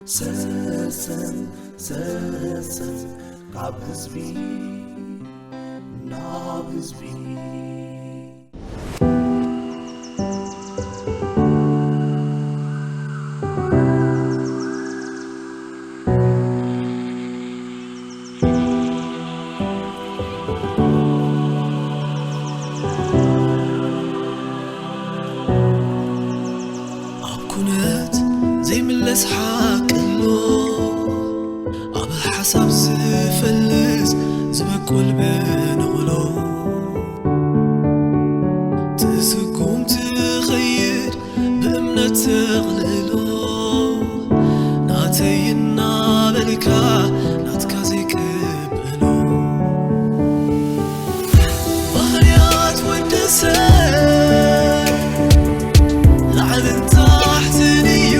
ሰሰን ሰሰን ካብ ህዝቢ ናብ ህዝቢ። ኣብ ኩነት ዘይምለስ ሓቂ ኣሎ፣ ኣብ ሓሳብ ዝፈልስ ዝበቁል ብንቕሎ። ትስጉም ትኸይድ ብእምነት ተቕልሎ፣ ናተይ እናበልካ ናትካ ዘይቅበሎ። ባህርያት ወዲ ሰብ ላዕልን ታሕትን እዩ፣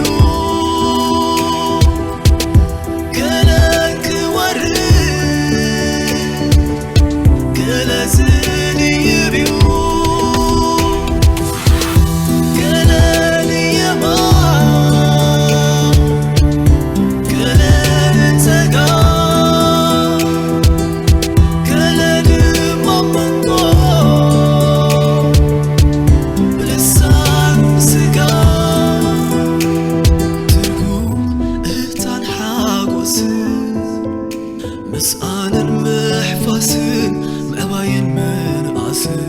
ገለ ክወርድ ገለ ዝድይብ እዩ። ገለ ንየማን፣ ገለ ንጸጋም፣ ገለ ድማ መንጎ ብልሳን ስጋ። ትርጉም እህታን ሓጎስን፣ ምስኣንን ምሕፋስን፣ ምዕባይን ምንኣስን።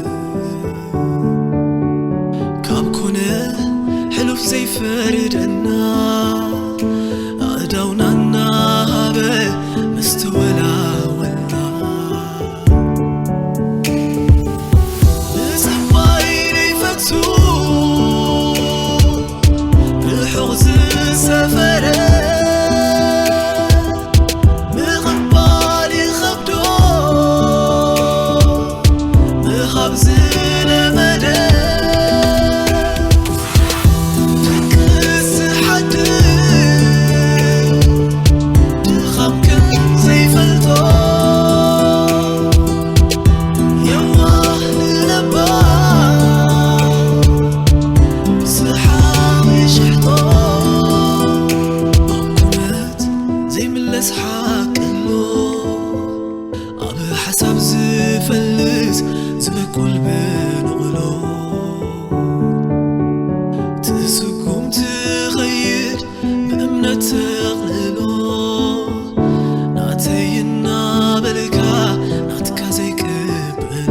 ካብ ኮነ ሕሉፍ ዘይፈርደና፣ ኣእዳውና እናሃበ ምስ ተወላወልና። ምጽባይ ዘይፈቱ ርሑቕ ዝሰፈረ፣ ምቕባል ይኸብዶ ምሃብ ዝለመደ፣ ድቅስ ዝሓድር ድኻም ከም ዘይፈልጦ፣ የዋህ ንለባም ብዝሓ ይሽሕጦ። ኣብ ኩነት ዘይምለስ ሓቂ ኣሎ፣ ኣብ ሓሳብ ዝፈልስ ዝበቁል ብንቕሎ። ትስጉም ትኸይድ ብእምነት ተቕልሎ፣ ናተይ እናበልካ ናትካ ዘይቅበሎ።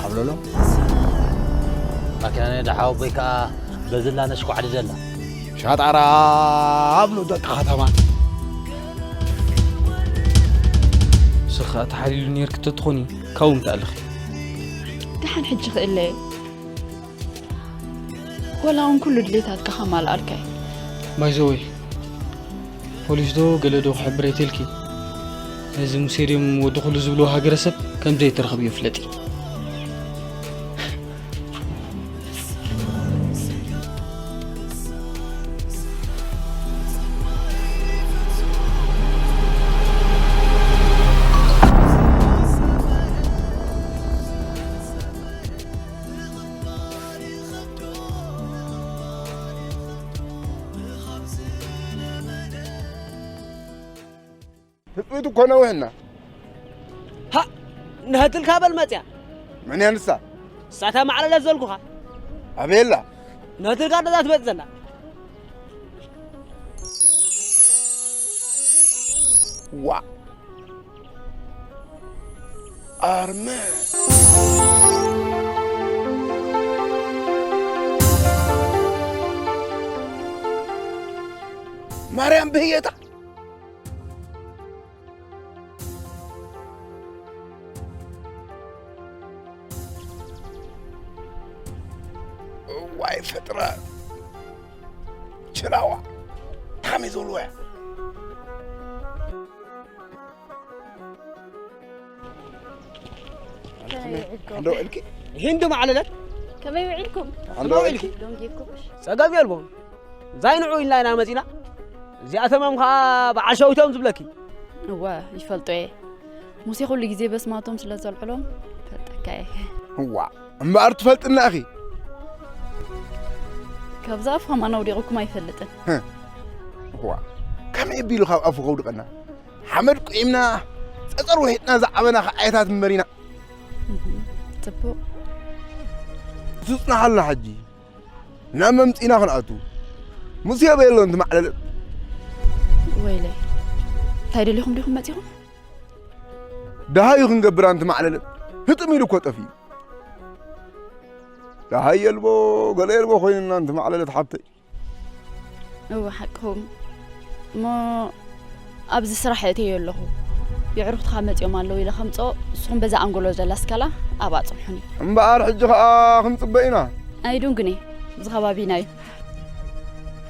ኣብሎሎ። ማኪና ነዳ ሓወቦይ ከኣ በዝላ ነሽኳዕድደላ። ሻጣራ ኣብሎ ደቂ ከተማ። ንስኻ ተሓሊሉ ነይርኪ ተትኾኒ ካብኡ ምተኣለኺ። ደሓን ሕጂ ክእለ እየ። ወላ እውን ኩሉ ድሌታትካ ከማልኣልካ እየ። ባይዘወይ፣ ፖሊስ ዶ ገለ ዶ ክሕብር እየ ተልኪ፣ ነዚ ሙሴ ድዮም ወዲ ኩሉ ዝብልዎ ሃገረሰብ ከም ዘይተረኽብዮ ፍለጢ። ህጹት እኮ ነዊሕና። ሃ! ንህትልካ በል መጽያ። መን እያ ንሳ? እሳታ ማዕለለት ዘልኩኻ። ኣበይ ኣላ? ንህትልካ ነዛ ትመጽእ ዘላ። ዋ! ኣርመ! ማርያም ብህየታ! እዋይ ፍጥረት ችላዋ ታሚ ዝብልዎ እያ። ከመይ ውዒልኩም? እንዶ እልኪ? ሂንዲ ማዕለለት። ከመይ ውዒልኩም? እንዶ እልኪ? ዶንጌኩም። ጸገም የልቦም። ዛይ ንዑ ኢልና ኢና መጺና። እዚኣቶም እዮም ኸዓ በዓል ሸዊቶም ዝብለኪ። እወ፣ ይፈልጦ እየ። ሙሴ ኩሉ ግዜ በስማቶም ስለ ዘልዕሎም፣ ይፈልጠካ እየ። እዋ፣ እምበኣር ትፈልጥና ኢኺ። ካብዛ ኣፍ ከማን ኣውዲቑኩም ኣይፈልጥን። ህህ። እዋ፣ ከመይ ኣቢሉ ካብ ኣፉ ከውድቐና? ሓመድ ቁዒምና፣ ጸጸር ውሒጥና ዝዓበና ከዓይታት እምበር ኢና። እህ፣ ጽቡቕ። ትጽናሓልና ሕጂ። ናብ መምጺና ክንኣቱ። ሙሴ በየሎ እንትማዕለለት። ወይለይ። እንታይ ደሊኹም ዲኹም መጺኹም? ደሃዩ ክንገብር ኣንትማዕለለት። ህጥም ኢሉ እኮ ጠፊኡ። ደሃይ የልቦ፣ ገለ የልቦ ኮይንና ኣንትማዕለለት ሓብተይ። እወ፣ ሓቅኹም። እሞ ኣብዚ ስራሕ እተዮ ኣለኹ። የዕሩኽትኻ መጺኦም ኣለዉ ኢለ ከምጽኦ፣ ንስኹም በዛ ኣንጎሎ ዘላ ስካላ ኣብኣ ጽንሑኒ። እምበኣር ሕጂ ኸኣ ክንጽበ ኢና። ኣይዱንግን እየ፣ እዚ ከባቢና እዩ።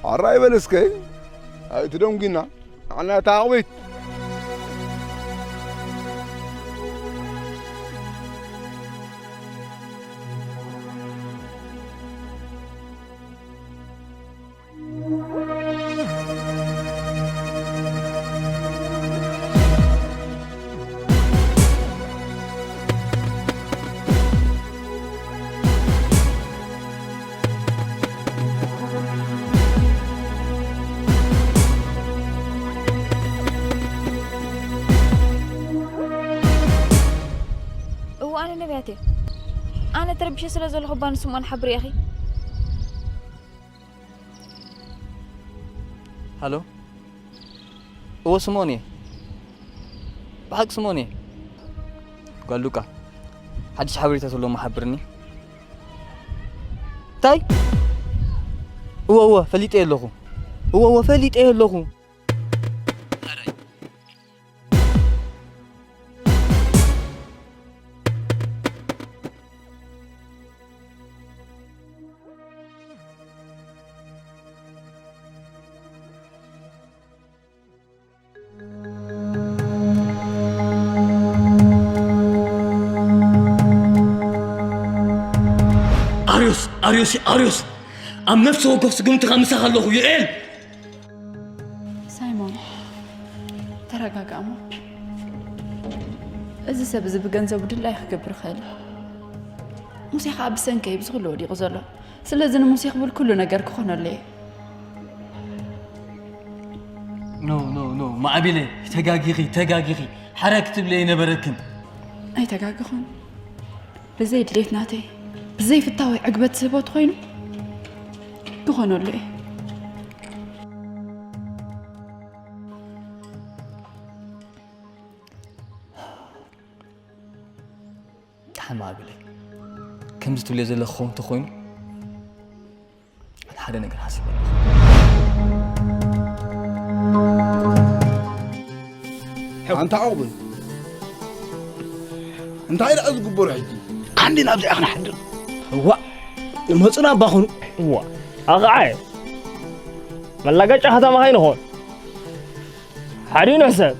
ሓራይ በል እስከ፣ ኣይትደንጉና። ንዓና እታ ኣቕቢት። እዎ፣ ኣነ ነቢያት እየ። ኣነ ተረቢሸ ስለ ዘለኹ፣ እባ ንስምኦን ሓብሪ ኢኺ። ሃሎ፣ እዎ፣ ስምኦን እየ። ብሓቂ ስምኦን እየ። ጓል ሉቃ፣ ሓድሽ ሓበሬታ ተሎ መሓብርኒ። እንታይ? እዎ፣ እዎ፣ ፈሊጠ ኣለኹ። እዎ፣ እዎ፣ ፈሊጠ ኣለኹ። ኣርዮስ፣ ኣርዮስ፣ ኣርዮስ! ኣብ ነፍሲ ወከፍ ስጉምትኻ ምሳኻ ኣለኹ፣ ዮኤል! ሳይሞን፣ ተረጋጋእ እሞ። እዚ ሰብ እዚ ብገንዘቡ ድላዩ ክገብር ይኽእል እዩ። ሙሴ ኸኣ ብሰንከይ እዩ እዚ ኩሉ ወዲቑ ዘሎ። ስለዚ ንሙሴ ክብል ኩሉ ነገር ክኾነሉ እየ። ኖ፣ ኖ፣ ኖ፣ ማዕቢለ፣ ተጋጊኺ፣ ተጋጊኺ። ሓራይ ክትብሊ ኣይነበረክን። ኣይተጋገኹን። ብዘይ ድሌት ናተይ፣ ብዘይ ፍታወይ ዕግበት ዝህቦ ተኾይኑ፣ ክኾነሉ እየ። ደሓን ማዕቢለ፣ ከምዚ ትብልዮ ዘለኺ ክኸውን እንተኾይኑ፣ ኣነ ሓደ ነገር ሓሲበ ኣለኹ። ኣንታ ዑቕብል፣ እንታይ ደኣ ዝግበሩ ሕጂ? ካንዲ ናብዚኣ ክንሓድር? እዋእ፣ ንመጹና እባ ኹኑ። እዋእ፣ ኣቕዓየ። መላገጫ ከተማ ከይንኾን። ሓዲኡ ንሕሰብ።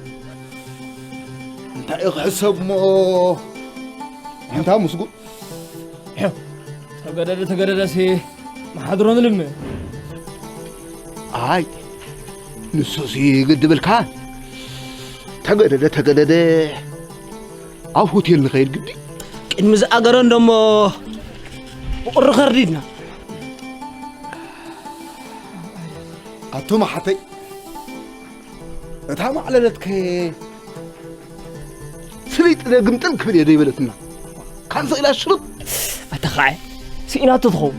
እንታይ እዩ ክሕሰብ እሞ? ኣንታ ምስጉን። ተገደደ፣ ተገደደሲ መሓድሮ ንልምን። ኣይ፣ ንሱሲ ግዲ ብልካ። ተገደደ፣ ተገደደ። ኣብ ሆቴል ንኸይድ ግዲ። ቅድሚ ዝኣገረ እንደሞ ብቑሪ ከርዲድና። ኣቱም ኣሓተይ፣ እታ ማዕለለትከ ስሊጥ ደ ግምጥል ክብል እየ ዘይበለትና። ካንሰ ኢላ ሽሩጥ። ኣታ ኸዓ ስኢናቶ ትኸውን።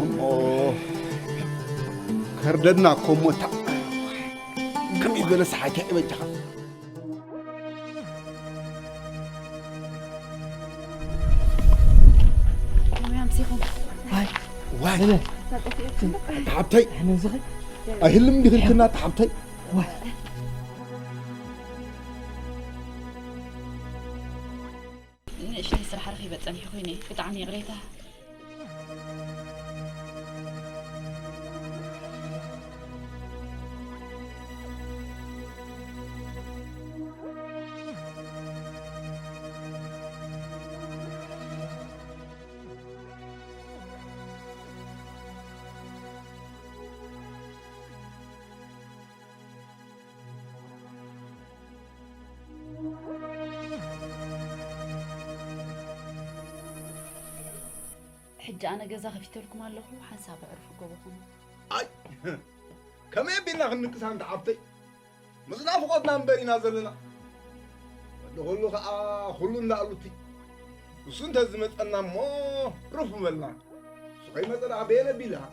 እሞ ከርደድና እኮ እሞ እታ ከመይ ዝበለ ሰሓይታ እዩ በጃኻ። ከመይ ኣምሲኹም? ዋይ፣ ዋይ። ነነ። ሓብተይ። ነነ ዝኸ? ኣይህልም ዲኽልክና ሓብተይ። ዋይ። ንእሽተይ ስራሕ ረኺበ ጸኒሐ ኮይነ፣ ብጣዕሚ ይቕሬታ። ሕጂ ኣነ ገዛ ከፊተልኩም ኣለኹ፣ ሓንሳብ ኣዕርፉ ጎቦኹም። ኣይ ከመይ ኣቢልና ክንንቅሳ እንተ ሓብተይ? ምስ ናፍቖትና እምበር ኢና ዘለና። ወዲ ኩሉ ኸኣ ኩሉ እንዳኣሉቲ። እሱ እንተ ዝመጸና እሞ ሩፍ ምበልና። እሱ ከይመጸ ደኣ በየን ኣቢልና?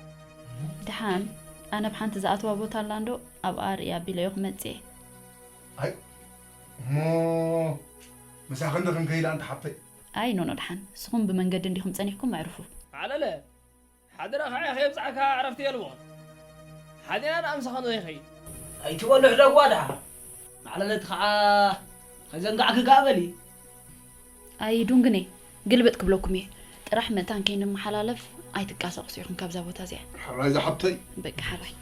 ደሓን ኣነ ብሓንቲ ዝኣትዋ ቦታ ኣላ እንዶ ኣብኣ ርእያ ኣቢለዮ ክመጽእ እየ። ኣይ እሞ ምሳኺ እንዶ ክንከይዳ እንተ ሓብተይ? ኣይ ኖኖ ደሓን ንስኹም ብመንገዲ እንዲኹም ጸኒሕኩም ኣዕርፉ። ዓለለ ሓደራ ኸዓ ከየብጽዓካ ዕረፍቲ የልቦን። ሓዲና ንኣምሳኻ ዶ ይኸይድ? ኣይትበሉ ሕደጓ ደሓ። ማዕለለት ኸዓ ከይዘንጋዕኪ ከኣ በሊ። ኣይ ዱንግኔ ግልብጥ ክብለኩም እየ። ጥራሕ መታን ከይንመሓላለፍ ኣይትቃሳቕሱ ኢኹም ካብዛ ቦታ እዚኣ። ሕራይ ዝሓብተይ። በቃ ሕራይ።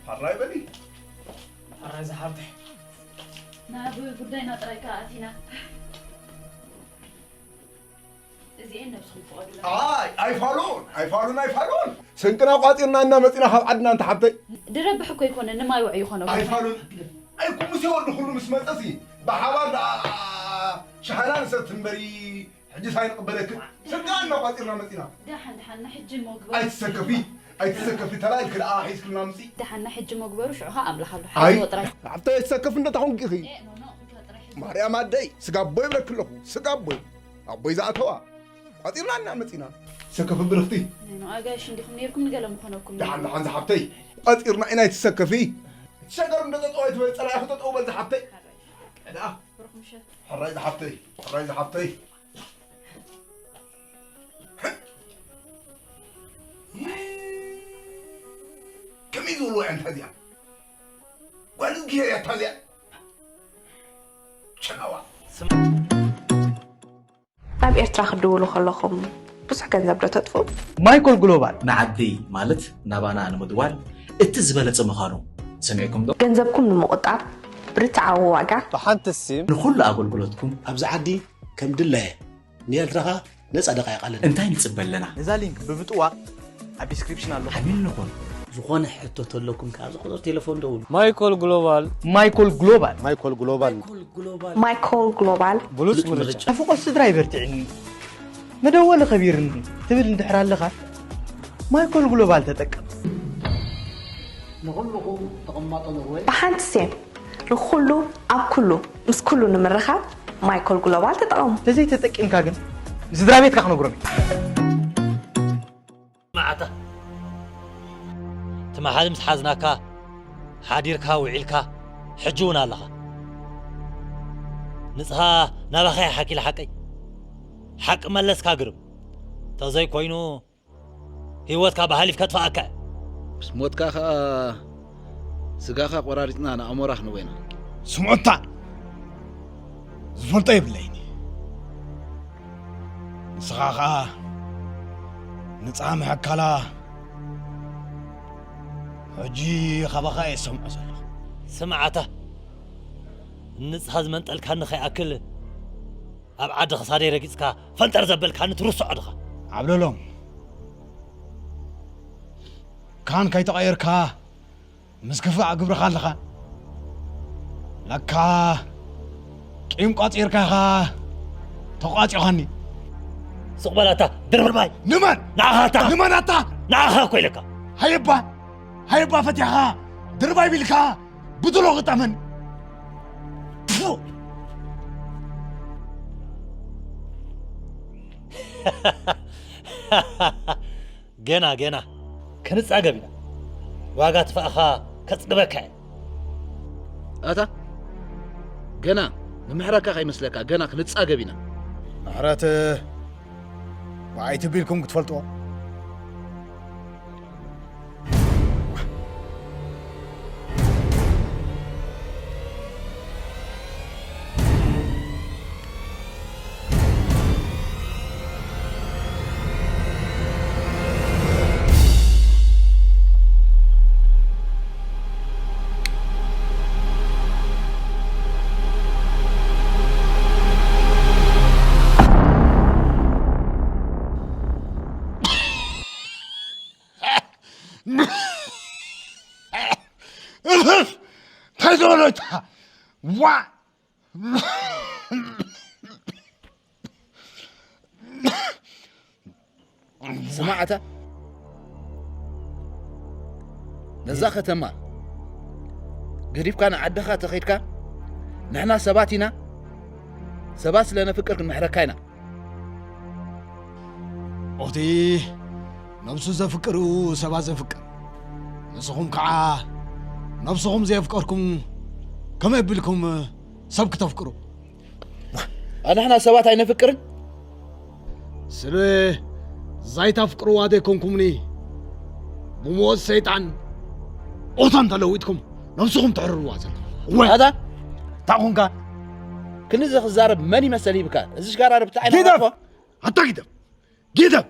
ሕራይ በሊ። ሕራይ ዝሓብተይ። ናብ ጉዳይና ጥራይ ከኣ ኣቲና። እዚኤን ነብስኹም ፍቐዱላ። ኣይ ኣይፋሉን ኣይፋሉን ኣይፋሉን ስንቅና ቋጺርና እና መጺና ካብ ዓድና እንተ ሓብተይ። ድረብሕ እኮ ኣይኮነን ንማይ ውዕ ይኾነኩም። ኣይፋሉን ኣይኩምሲ ወዲ ኩሉ ምስ መጸሲ ብሓባር ደኣ ሻህና ንሰቲ እምበሪ ሕጂ ሳይንቕበለክን ስንቅና እና ቋጺርና መጺና። ደሓን ደሓን ንሕጂ እሞ ግበሩ። ኣይትሰከፊ ኣይትሰከፊ ተላኢልኪ ደኣ ሒዝክልና ምጺ። ደሓን ንሕጂ እሞ ግበሩ ሽዑ ኸኣ ኣምላኽ ኣሎ። ኣይ ሓይዎ ጥራይ። ሓብተይ ኣይትሰከፊ እንዶ ተኾንኪ ኢኺ። ኤ ኖ ኖ እንካ ጥራይ ሕጂ። ማርያም ኣደይ ስጋ ኣቦይ ይብለኪ ኣለኹ ስጋ ኣቦይ። ኣቦይ ዝኣተዋ ቋጺርና እና መጺና ሰከፊ ብርኽቲ። ናይ ኖ ኣጋይሽ እንዲኹም ነይርኩም ንገለ ምኾነኩም። ደሓን ደሓን ዝሓብተይ ቋጺርና ኢና ኣይትሰከፊ። እቲ ሸገር እንዶ ጠጠው ኣይትበል ጸላኢኺ ጠጠው በል ዝሓብተይ። ደኣ ብሩኽ ምሸት። ሕራይ ዝሓብተይ ሕራይ ዝሓብተይ። ከመይ ዝበልዋ እያ እንታ እዚኣ? ጓል እግዚኣብሔር እያ እታ እዚኣ። ሸቃዋ። ናብ ኤርትራ ክትድውሉ ከለኹም ብዙሕ ገንዘብ ዶ ተጥፍኡ? ማይኮል ግሎባል ንዓዲ ማለት ናባና ንምድዋል እቲ ዝበለጸ ምዃኑ ሰሚዕኩም ዶ? ገንዘብኩም ንምቑጣብ ብርትዓዊ ዋጋ ብሓንቲ ሲም ንኹሉ ኣገልግሎትኩም ኣብዚ ዓዲ ከም ድላየ ንኤርትራ ከኣ ነጻ ደቃይቕ ኣለና። እንታይ ንጽበ ኣለና? ነዛ ሊንክ ብምጥዋቕ ኣብ ዲስክሪፕሽን ኣሎ። ሓቢርና ንኹን። ዝኾነ ሕቶ ተለኩም ከኣ ኣብዚ ቁጽሪ ቴለፎን ደውሉ። ማይኮል ግሎባል። ማይኮል ግሎባል። ማይኮል ግሎባል። ማይኮል ግሎባል። ብሉጽ ምርጫ። ናፍቖት ስድራ የበርቲዕኒ፣ መደወሊ ከቢርኒ ትብል እንድሕር ኣለኻ፣ ማይኮል ግሎባል ተጠቀም። ንኹልኹም ተቐማጦ ኖርወይ። ብሓንቲ ሴም ንኹሉ ኣብ ኩሉ ምስ ኩሉ ንምርኻብ ማይኮል ግሎባል ተጠቐሙ። ተዘይተጠቂምካ ግን ንስድራ ቤትካ ክነግሮም እየ። መዓታ እቲ መሓዝ ምስ ሓዝናካ ሓዲርካ ውዒልካ ሕጂ እውን ኣለኻ ንስኻ ናባኸ ይሓኪል ሓቀይ ሓቂ መለስካ ግርም ተዘይኮይኑ ህይወትካ ብሃሊፍ ከጥፍኣካ እየ ምስ ሞትካ ኸኣ ስጋኻ ቆራሪጽና ንኣሞራ ክንወ ኢና ስምዑታ ዝፈልጦ የብለይን ንስኻ ኸኣ ንጻ ምሕካላ ሕጂ ኻባኻ እየ ዝሰምዖ ዘለኹ። ስምዓታ ንጽኻ ዝመንጠልካኒ ኸይኣክል ኣብ ዓዲ ኽሳደይ ረጊጽካ ፈንጠር ዘበልካኒ ትርስዖ ድኻ? ዓብለሎም ካን ከይተቐየርካ ምስ ክፋእ ግብርኻ ኣለኻ ለካ ቂም ቋጺርካ ኢኻ ተቋጺኻኒ ስቕ በላታ ድርባይ ንመን ንዓኻ ኣታ ንመን ኣታ ንዓኻ እኮ ኢለካ ሃየባ ሃየባ ፈቲሕኻ ድርባይ ቢልካ ብድሮ ግጠመኒ ገና ገና ክንጻገብ ኢና ዋጋ ትፋእኻ ከጽግበካ እየ ኣታ ገና ንምሕረካ ከይመስለካ ገና ክንጻገብ ኢና ምሕረት ብዓይቲ ቢልኩም ክትፈልጥዎ እንታይ ዝበለታ ዋ ስማዕ ኣታ፣ ነዛ ከተማ ገዲፍካ ንዓድኻ ተኸይድካ፣ ንሕና ሰባት ኢና፣ ሰባት ስለ ነፍቅር ክንምሕረካ ኢና። ኦቲ ነብሱ ዘፍቅር እዩ ሰባት ዘፍቅር። ንስኹም ከዓ ነብስኹም ዘየፍቀርኩም ከመይ ኣቢልኩም ሰብ ክተፍቅሩ? ኣንሕና ሰባት ኣይነፍቅርን። ስለ ዛይታ ፍቅርዋ ዘይኮንኩምኒ ብሞት ሰይጣን ኦታን ተለዊጥኩም ነብስኹም ተሕርርዋ ዘለኹም። እወ። ኣታ እንታይ ኮንካ? ክንዚ ክዛረብ መን ይመሰል ሂብካ? እዚ ሽጋራ ርብታ ጊደፍ! ኣይናፋ ኣታ ጊደፍ! ጊደፍ!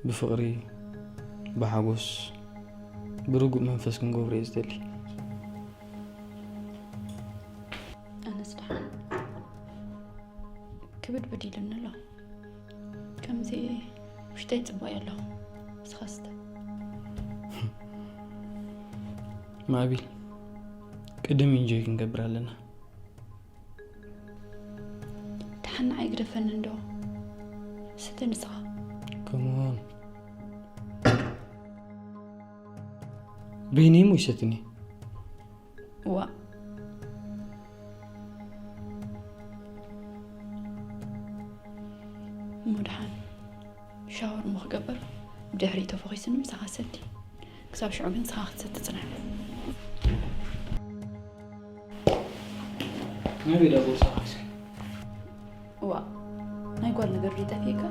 ብፍቕሪ፣ ብሓጎስ፣ ብርጉእ መንፈስ ክንገብሮ እየ ዝደሊ። ኣነስ ደሓን ክብድብድ ኢሉኒ ኣሎ። ከምዚ ውሽጠይ ጽቡቕ ኣለኹ። ንስኻ ስተ። ማዕቢል፣ ቅድም ኢንጆይ ክንገብር ኣለና። ደሓን ንዓይ ግደፈኒ እንዶ። ስተ ንስኻ። ከመን። በይነይ እሞ ይሰትኒ። እዋ። እሞ ደሓን ሻወር እሞ ክገብር፣ ብድሕሪኡ ተፈኺሱኒ ምሳኻ ሰቲ። ክሳብ ሽዑ ግን ንስኻ ክትሰቲ ጽናሕ። ናበይ ዳ ቦርሳ ሒዝካ? እዋ፣ ናይ ጓል ነገር ድዩ ጠፊእካ?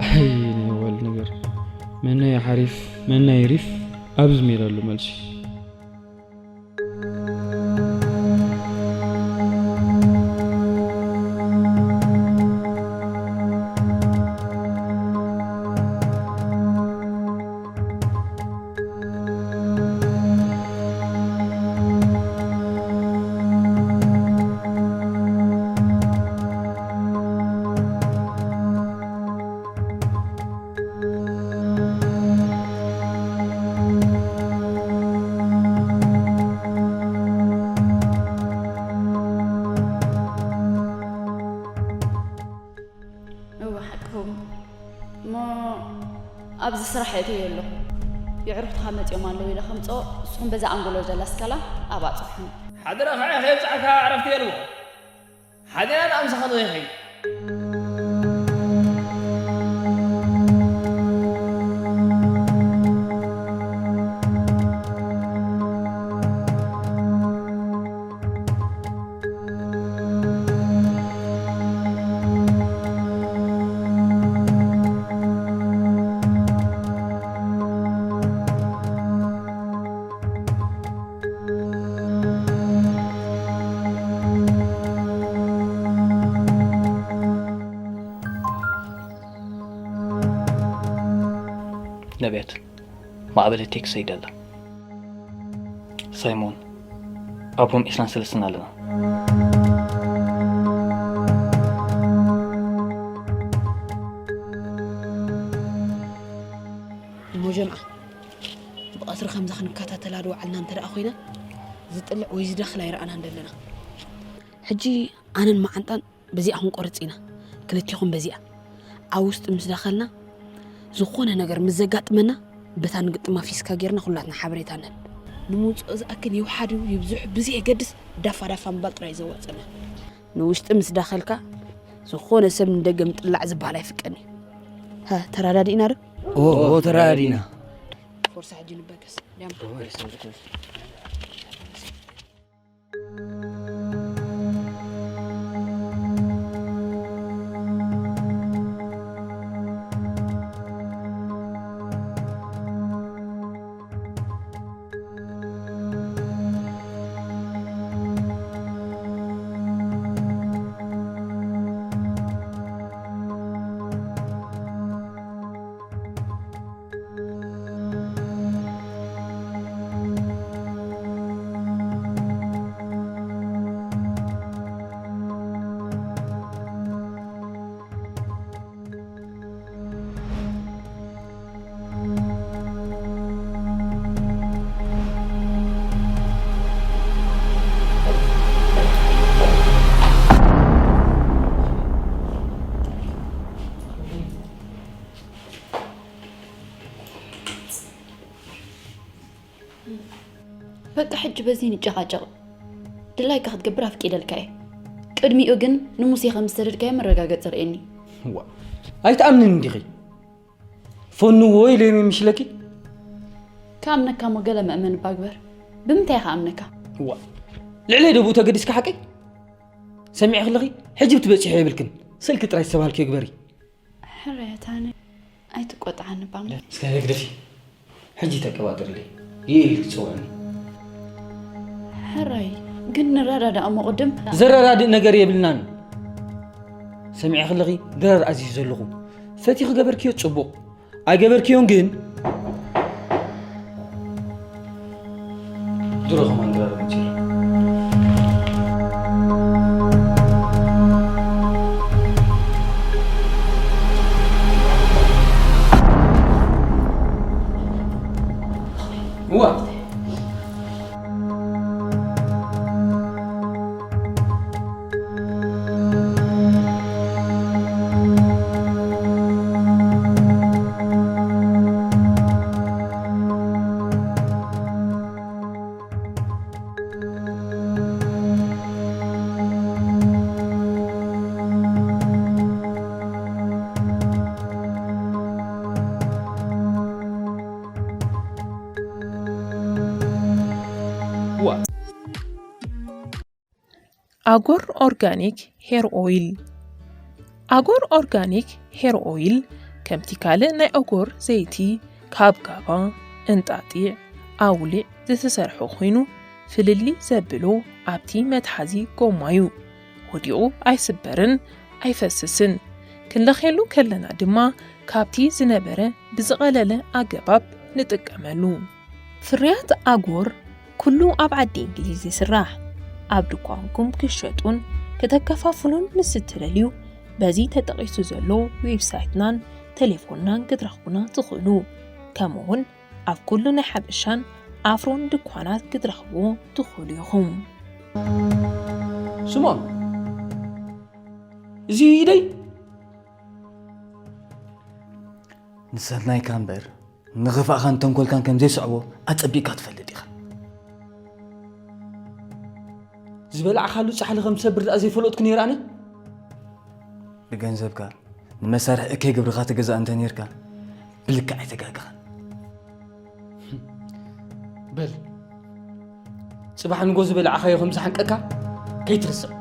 ኣይ፣ ናይ ጓል ነገር። መናይ ሓሪፍ፣ መናይ ሪፍ፣ ኣብዚ ሜዳ ኣሎ መልሲ። እወ፣ ሓቅኹም። እሞ ኣብዚ ስራሕ የእትዮ ኣለኹ። የዕሩኽትኻ መጺኦም ኣለዉ ኢለ ከምጽኦ፣ ንስኹም በዛ ኣንጎሎ ዘላ ስካላ ኣብ ኣጽፍሑኒ። ሓደራኻ ኢኻ የብጽሓካ ዕረፍቲ የልቦ። ሓዲና ንኣምሳኻ ንኸይኸይድ። ነብያት፣ ማዕበል ቴክስ ይደላ። ሳይሞን፣ ኣቦም ዒስራን ሰለስተን ኣለና። እሞ ጀምዓ፣ ብቐትሪ ከምዚ ክንከታተላ ድወዓልና እንተ ደኣ ኮይና፣ ዝጥልዕ ወይ ዝደኽል ኣይረኣናን ዘለና። ሕጂ ኣነን መዓንጣን በዚኣ ክንቆርጽ ኢና። ክልቴኹም በዚኣ። ኣብ ውሽጢ ምስ ደኸልና፣ ዝኾነ ነገር ምስ ዘጋጥመና፣ በታ ንግጥማ ፊስካ ጌርና ኩላትና ሓበሬታ ንህብ። ንምውጽኦ ዝኣክል ይውሓድ ይብዝሑ ብዘየገድስ ዳፋ ዳፋ ምባል ጥራይ ዘዋጽና። ንውሽጢ ምስ ዳኸልካ፣ ዝኾነ ሰብ ንደገ ምጥላዕ ዝበሃል ኣይፍቀድን እዩ። ሃ፣ ተረዳዲእና ዶ? ኦ ተረዳዲእና። ፎርሳ ሕጂ ንበገስ። ዳም በቃ ሕጂ በዚ ንጨቓጨቕ። ድላይካ ክትገብር ኣፍቂደልካ እየ። ቅድሚኡ ግን ንሙሴ ከም ዝሰደድካዮ መረጋገፂ ርእየኒ። ዋ ኣይትኣምንን እንዲኺ? ፈንዎ ኢለ ምሽለኪ? ክኣምነካ እሞ ገለ መእመን እባ ግበር። ብምንታይ ክኣምነካ? ዋ ልዕለይ ደቡ ተገዲስካ ሓቀይ? ሰሚዐ ክለኺ ሕጂ ብትበፂሖ የብልክን። ስልኪ ጥራይ ዝተባሃልኪ ግበሪ። ሕራይ ኣታነ ኣይትቆጥዓኒ ባም። እስከ ግደፊ። ሕጂ ተቀባጥርለይ። ይእል ክፅውዕኒ። ሕራይ ግን ንረዳዳእ እሞ ቅድም ዘረዳድእ ነገር የብልናን። ሰሚዐ ከለኺ ድራር ኣዚዙ ዘለኹ። ፈቲኺ ገበርክዮ ፅቡቕ። ኣይገበርክዮን ግን ድሮ ከማን ድራር መፂኡ። እዋ ኣጎር ኦርጋኒክ ሄር ኦይል። ኣጎር ኦርጋኒክ ሄር ኦይል ከምቲ ካልእ ናይ ኣጎር ዘይቲ ካብ ጋባ፣ እንጣጢዕ፣ ኣውሊዕ ዝተሰርሐ ኮይኑ ፍልልይ ዘብሎ ኣብቲ መትሓዚ ጎማ እዩ። ወዲቑ ኣይስበርን ኣይፈስስን። ክንለኽየሉ ከለና ድማ ካብቲ ዝነበረ ብዝቐለለ ኣገባብ ንጥቀመሉ። ፍርያት ኣጎር ኩሉ ኣብ ዓዲ እንግሊዝ ይስራሕ። ኣብ ድኳንኩም ክሸጡን ክተከፋፍሉን ምስ እትደልዩ በዚ ተጠቒሱ ዘሎ ዌብሳይትናን ቴሌፎንናን ክትረኽቡና ትኽእሉ። ከምኡውን ኣብ ኩሉ ናይ ሓበሻን ኣፍሮን ድኳናት ክትረኽብዎ ትኽእሉ ኢኹም። ስምዖን እዚ ኢደይ ንሰናይካ እምበር ንኽፋእኻን ተንኮልካን ከም ዘይስዕቦ ኣጸቢቕካ ትፈልጥ ኢኻ። ዝበላዕካሉ ጻሕሊ ከም ዝሰብር ደኣ ዘይፈለጥኩ ነይረ ኣነ። ብገንዘብካ ንመሳርሒ እከይ ግብርኻ ትገዛእ እንተ ነርካ ብልክዕ ኣይተጋገኻን። በል ጽባሕ ንጎ ዝበላዕኻዮ ከም ዝሓንቀካ ከይትርስዕ።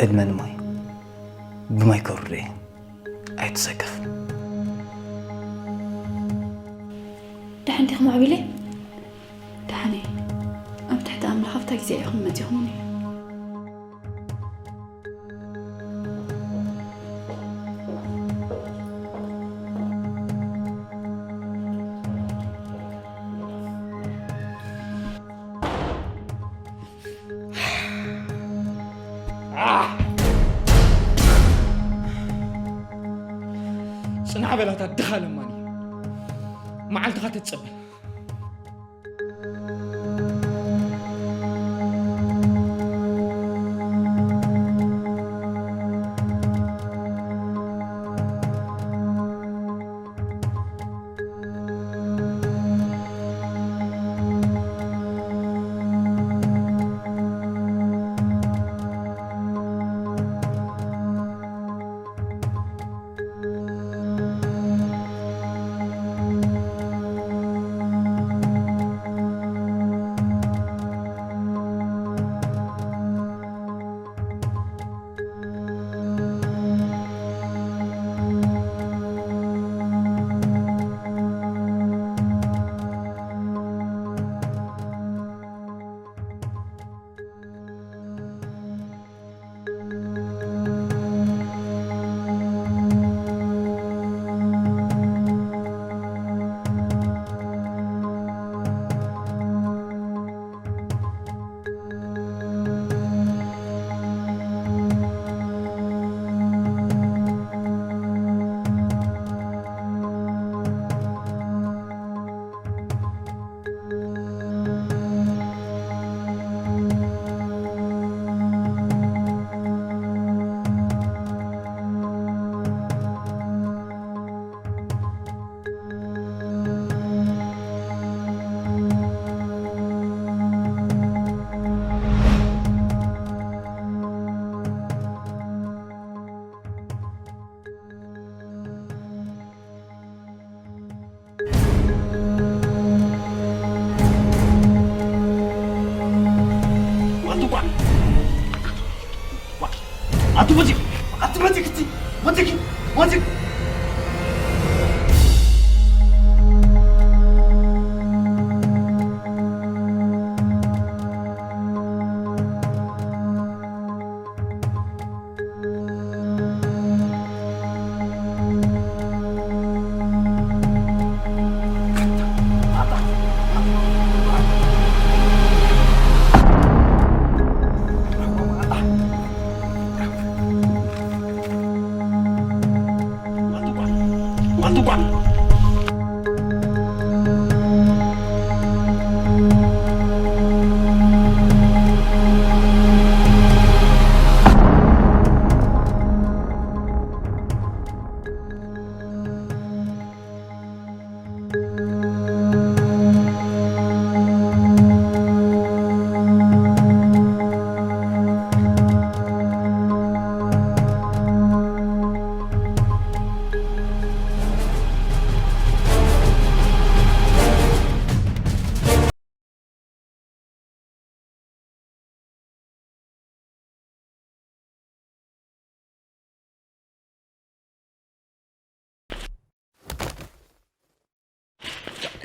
ዕድመ ንማይ ብማይ ከሩር እየ። ኣይትሰከፍ። ደሓን ዲኹም ኣዕቢለይ? ደሓን እየ። ኣብ ትሕቲ ኣምላኽ ኣብታ ግዜ ኢኹም መጺኹምኒ። በላታ ድኻ ለማኒ፣ መዓልትኻ ተትጸበ።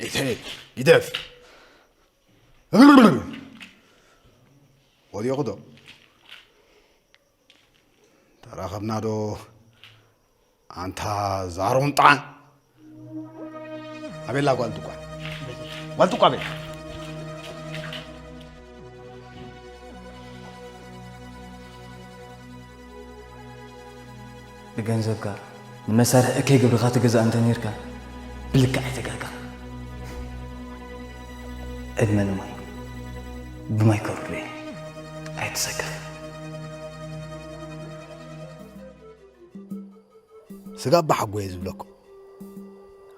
ኢተይ፣ ግደፍ። ወዲቑ ዶ? ተራኸብና ዶ? ኣንታ ዛሮንጣ። ኣቤላ ጓል ጥቋ። ጓል ጥቋ ኣቤላ። ብገንዘብካ ንመሳርሒ እከይ ግብርኻ ትገዛእ እንተ ነይርካ፣ ብልክዕ ኣይተጋገኻ። ዕድመ ንማይ፣ ብማይ ከርዶ እየ። ኣይትሰከፍ። ስጋ ኣባሓጎየ ዝብለኩም።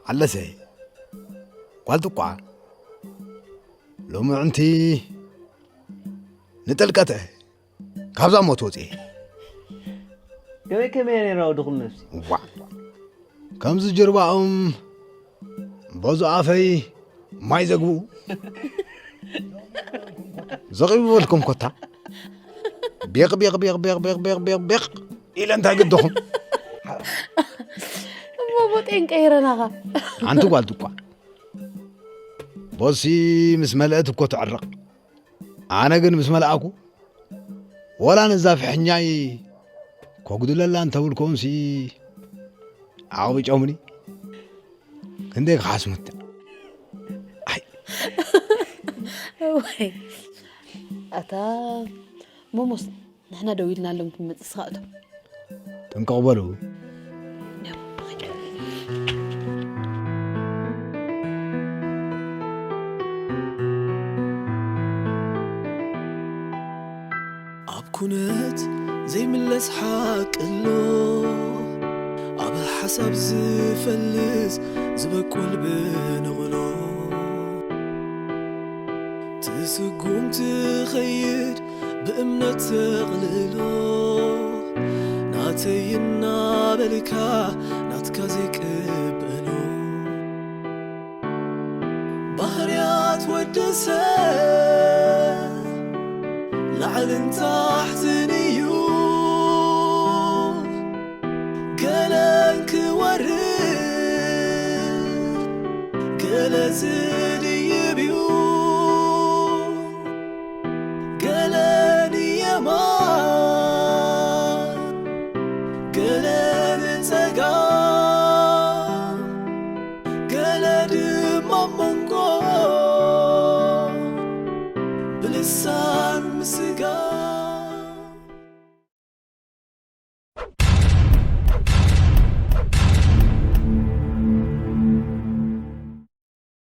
ኣለሰ፣ ጓል ጥቋ፣ ሎሚ ዕንቲ ንጥልቀተ ካብዛ ሞት ወፅየ። ከመይ ከመይ ነይራ ወድኹም ነፍሲ? ዋ፣ ከምዚ ጅርባኦም በዚ ኣፈይ ማይ ዘግብኡ ዘቒቡ በልኩም ኮታ። ቤቕ፣ ቤቕ፣ ቤቕ፣ ቤቕ፣ ቤቕ፣ ቤቕ፣ ቤቕ፣ ቤቕ ኢለ እንታይ ግድኹም? እሞ ቦጤን ቀይረናኻ። ኣንቲ ጓል ጥቋ፣ ቦሲ ምስ መለአት እኮ ትዕረቕ። ኣነ ግን ምስ መለኣኩ፣ ወላ ነዛ ፍሕኛይ ከጉድለላ እንተብልኩምሲ፣ ኣቕቢጮምኒ። ክንደይ ክሓስሙት። ኣይ። እዋይ። ኣታ ሞሞስ፣ ንሕና ደው ኢልናሎም ክንመጽእ፣ ንስኻ እቶ። ጥንቅቕ በሉ። ደው። ኣብ ኩነት ዘይምለስ ሓቂ ኣሎ፣ ኣብ ሓሳብ ዝፈልስ ዝበቁል ብንቕሎ። ትስጉም ትኸይድ ብእምነት ተቕልሎ፣ ናተይ እናበልካ ናትካ ዘይቅበሎ። ባህርያት ወዲ ሰብ ላዕልን ታሕትን እዩ፣ ገለን ክወርድ ገለ